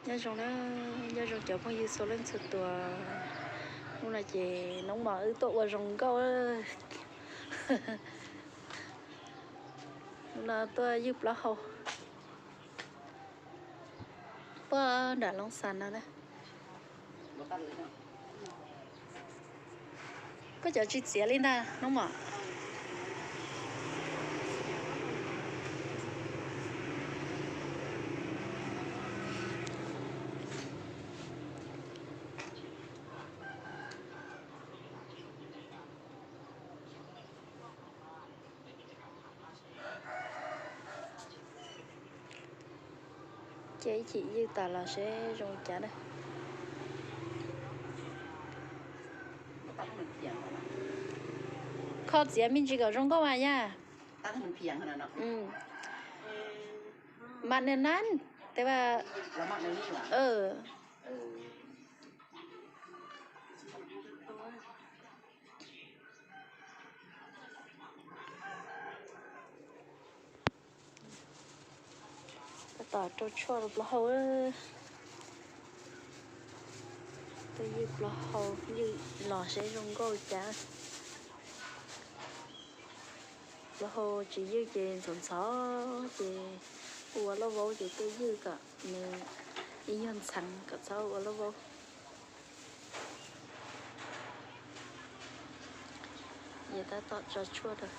Nyob zoo na, nyob zoo cov phooj ywg txhua leej txhua tus. Hnub no ces noob mos wb tuaj ua zoo nkauj. Hnub no tuaj ywj plaub hau puag nram Loob Xas no na. Koj cov tsis txiav li ntag noob mos. Ces ib chim ywj tas los seb zoo li cas na. Kho txiav me ntsis kom zoo nkauj mas yaj. Mas nws nan, te va. Tab tom rau tshuaj rau plaub hau. Tuaj ywj plaub hau, ywj los seb zoo nkauj cas. Plaub hau tsis ywj ces ntxhov ntxhov ces ua lauj vaub ces tuaj ywj kom nws ib nyuag ntxheev kom txhob ua lauj vaub. Ces tab tom tso tshuaj rau.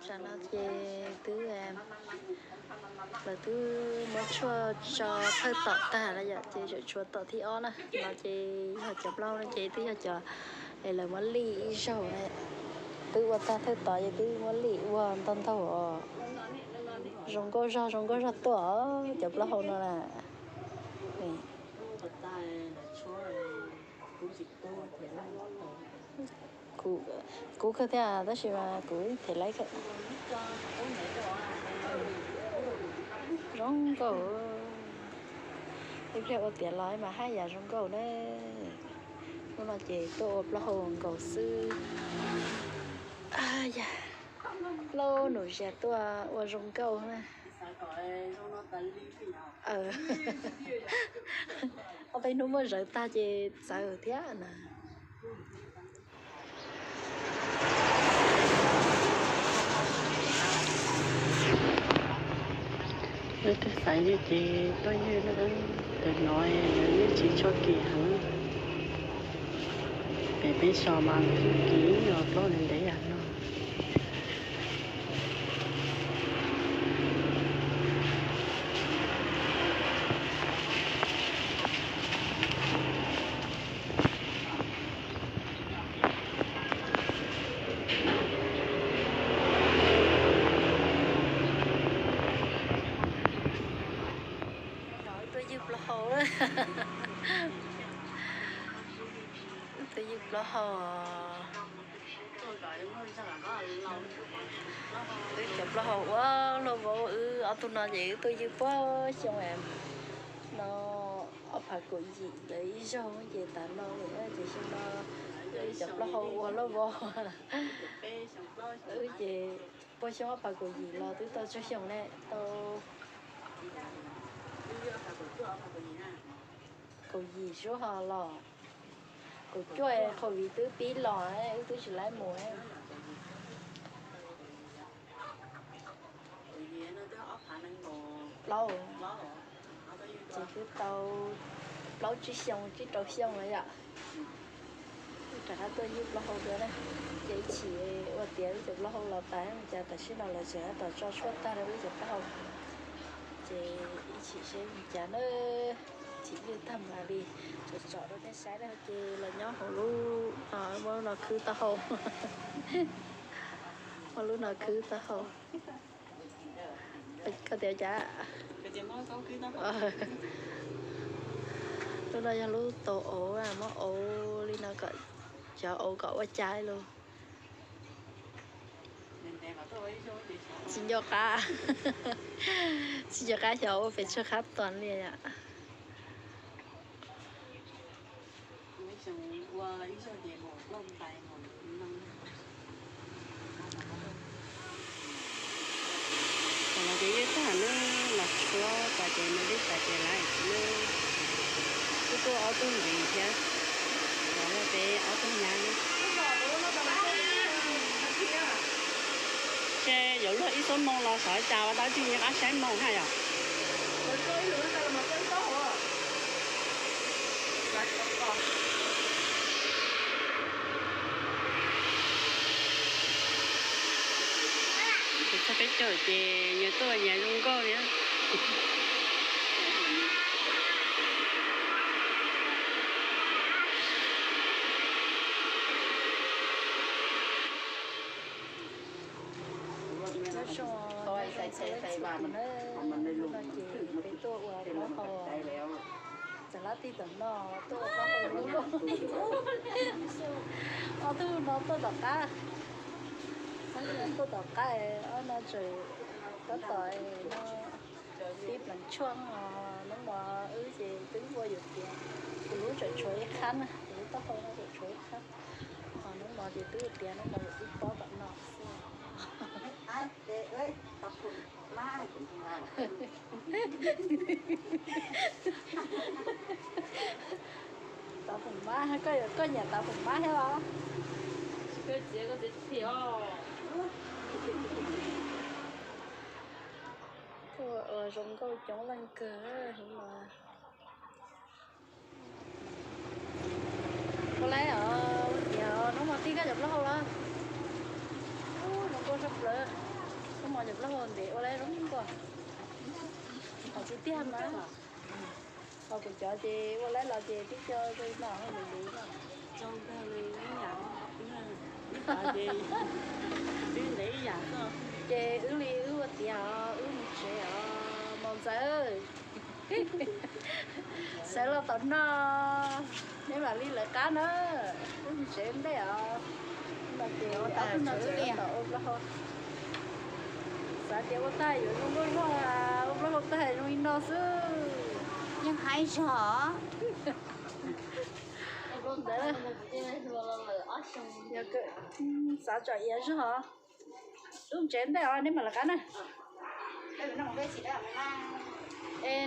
Tsam no ces twb, lawv twb muab tshuaj tso thawj tom tag lawm yom, ces tseem tshuav tom thib ob na. No ces yog cov plaub hau no ces twb yog cov es lawv muab lij ib zaug na. Twb ua tag thawj tom ces twb muab lij ua ntau ntau os. Zoo nkauj zog zoo nkauj zog tuaj os cov plaub hau no na. Kuv kawg thiab tab sis mas kuv them laib kawg. Zoo nkauj. Ib pliag ua tiav los mas haj yam zoo nkauj na. Hnub no ces tuaj ua plaub hau nkaus xwb. Yam, plaub nus zias tuaj ua zoo nkauj na. Ob peb hnub muaj zawv tag ces txawv thiab na. Lub twg xaiv ywg ces tuaj ywg na, ntawm no lawv yeej tsis tshua kim heev. Pem peb so mas lawv yeej kim ib nyuag plaub ntev ntev yam no. Tuaj ywg plaub hau, tuaj ywg plaub hau. Wb cov plaub hau ua lauj vaub, wb ob tug no ces wb tuaj ywg puag xyoo no ob phav kaum yim ntawd ib zaug ces tas no ces xyoo no wb cov plaub hau ua lauj vaub. Wb ces puag xyoo ob phav kaum yim los twb tau tsawg xyoo ne, tau kaum yim suab ho los, kaum cuaj COVID twb pib los, wb twb tsis laib mus. Plaub, ces twb tau plaub tsib xyoo tsib rau xyoo na yom. Wb rov qab tuaj ywg plaub hau dua na, ces ib chim ua tiav wb cov plaub hau los tas cas tam sim no lawv tseem tab tom tso tshuaj tag rau wb cov plaub hau, ces ib chim seb li cas na. Tsis liaj tag mas li, tsom tsom rau nej saib na, ces los nyob hauv lub no, muab lub no khwb taub hau, muab lub no khwb taub hau. Koj tias cas? Lub no yog lub tau auv, muab auv li no kom xyov auv kom ua cas lus. Tsis nco qab, tsis nco qab xyov ua pes tsawg qab tuas li yom. Los ces yeej tag na, los tshuab tas ces nws li tas ces lawm xwb na. Twb tuaj ob tug ntxiv thiab, los yog peb ob tug nyab. Ces yuav luag ib xuab moos los xyov cas ua dab tsi nyob qab saib moos na yom. Ces txog peb caug ces nyias tuaj nyias zoo nkauj li. Nyob zoo, nyob zoo txhua leej txhua tus na, hnub no ces peb tuaj ua plaub hau, txawm lab tij tom no tuaj ua plaub hau lub, ob tug no tuaj tom qab, ob tug no tuaj tom qab, ob no tseem tab tom no tib pleev tshuaj os. Hnub no wb ces twb ua yuam kev, kuv lub tseem tshuav ib qhab na, kuv lub taub hau no tseem tshuav ib qhab, ho hnub no ces twb tias hnub no yuav ib pob tom no xwb. Tav foom mab, koj, koj nyiam tav foom mab thiab los? Tuaj ua zoo nkauj coob leej kawg no. Ua laib os, ua tiav os, hnub no tij koj cov plaub hau los? Zoo nkauj tshaj plaws. Hnub no cov plaub hau ntev ua laib zoo nkauj. Qhov tsis tiag mas, qhov kuv cov ces ua laib los ces tib co zoo no lus lus no. Ces wb li wb ua tiav os, wb mus tsev os, Maum Ntxawm. Sawv los tom no, nej mam li lawv qab na. Wb mus tsev ntej os. No ces ob tug no tseem ua plaub hau. Xav tias ua tag yuav zoo nkauj zog, ua plaub hau tag zoo li no xwb. Yeej haib zog. Ntawd, xav tsom iav zog. Wb mus tsev ntej os, nej mam lawv qab na. Es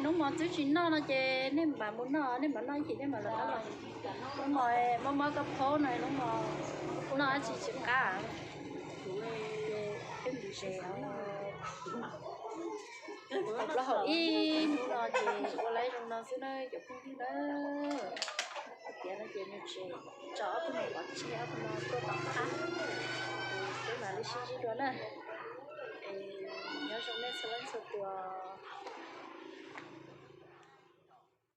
hnub mos twb tsis noj no ces nej mam mus noj, nej mam noj ib chim nej mam lawv qab los. Hnub mos mob mob koj phaub no, hnub mos noj dab tsi tsis qab. Ces peb mus tsev os. Plaub hau ib hnub no ces ua laib zoo no xwb na cov phooj ywg na. Tiav no ces mus tsev, tso ob tug no pov tseg, ob tug no tuaj tom qab. Peb mam li sib ntsib dua na. Nyob zoo nej txhua leej txhua tus.